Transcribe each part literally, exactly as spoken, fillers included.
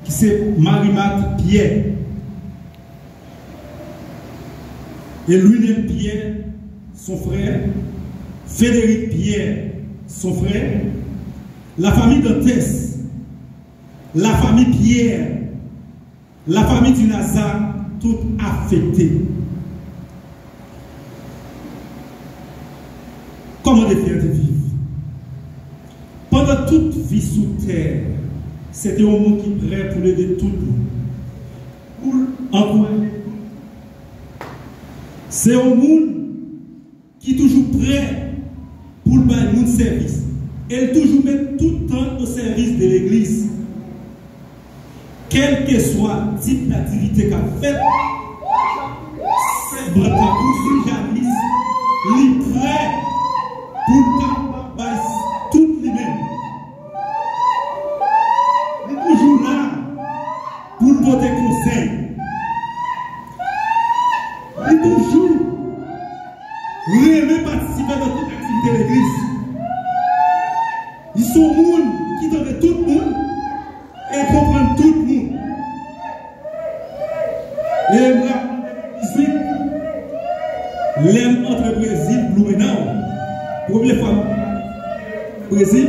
ki se Marimat Pyè, e Louinel Pyè, son frè, Frédéric Pierre, son frè, lafanmi Dantès, lafanmi Pyè, lafanmi Dinaza, tout afekte. Kòman de fyè te viv? Pandan tout vi sou tè, se te yon moun ki prè pou l ede tout moun, pou l ankouraje tout moun. Se yon moun ki toujou prè pou l bay moun sèvis, e l toujou met tout tan o sèvis de legliz. Kèlkeswa tip daktivite k ap fèt, sèvant la, kouzen Janis, li prè pou l kapab bay tout li menm. Li toujou la pou l pote konsèy. Li toujou renmen patisipe nan tout aktivite legliz. Li se yon moun ki tande tout moun e konprann tout moun. E m raple, lè m antre Brezil, Blumenau, premye fwa m Brezil,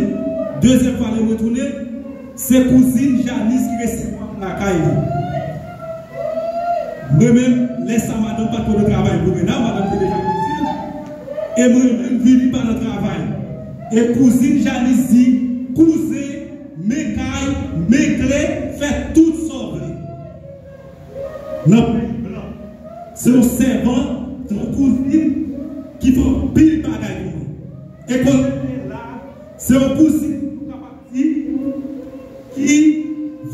dezyèm fwa lè m retounen, se kouzin Janis ki resevwa m lakay li. Mwen menm, lè sa madanm pa t nan travay, mwen menm, madanm te deja Brezil, e mwen menm vini pa nan travay. E kouzin Janis di, "Kouzen, men kay, men kle, fè tout sa w vle." Nan peyi blan, se yon sèvant, se yon kouzin ki fè anpil bagay pou mwen. E kote l ye la, se yon kouzin ki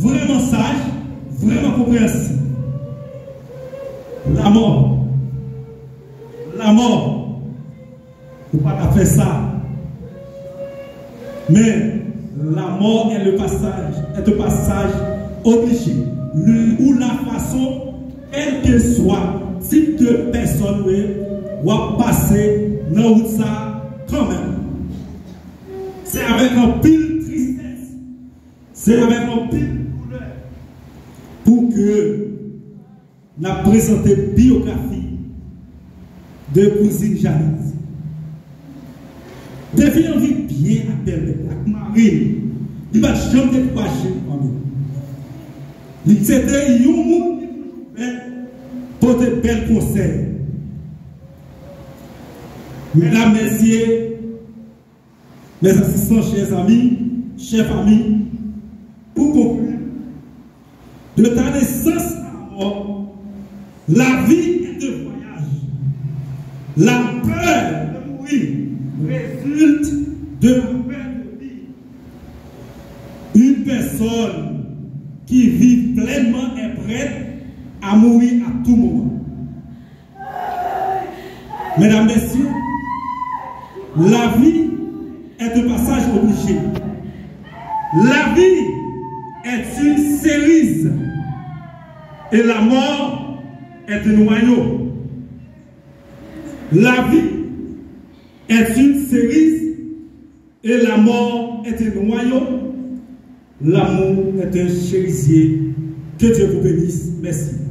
vrèman saj, vrèman konpreyansib. Lamò. Lamò. Ou pa ka fè sa. Men, lamò est le passage, est un passage obligé. Ou la fason, kèlkeswa tip de pèsòn ou ye, w ap pase nan wout sa kanmenm. Se avèk anpil tristès, se avèk anpil doulè pou ke n ap prezante biyografi de kouzin Janis. Te vin anvi byen ak bèlmè l, ak mari l. Li pa t janm dekouraje anvi. Li se te yon moun ki toujou prè pote bèl konsèy. Medam, mesye, mes assistants, chers amis, chers familles, pour conclure, de ta naissance à la mort, la vie est un voyage. La peur de mourir résulte de la peur de vivre. Une personne qui vit pleinement est prête à mourir à tout moment. Mesdames, Messieurs, la vie est un passage obligé. La vie est une cerise et la mort est un noyau. La vie est une cerise et la mort est un noyau. L'amour est un cerisier. Que Dieu vous bénisse. Merci.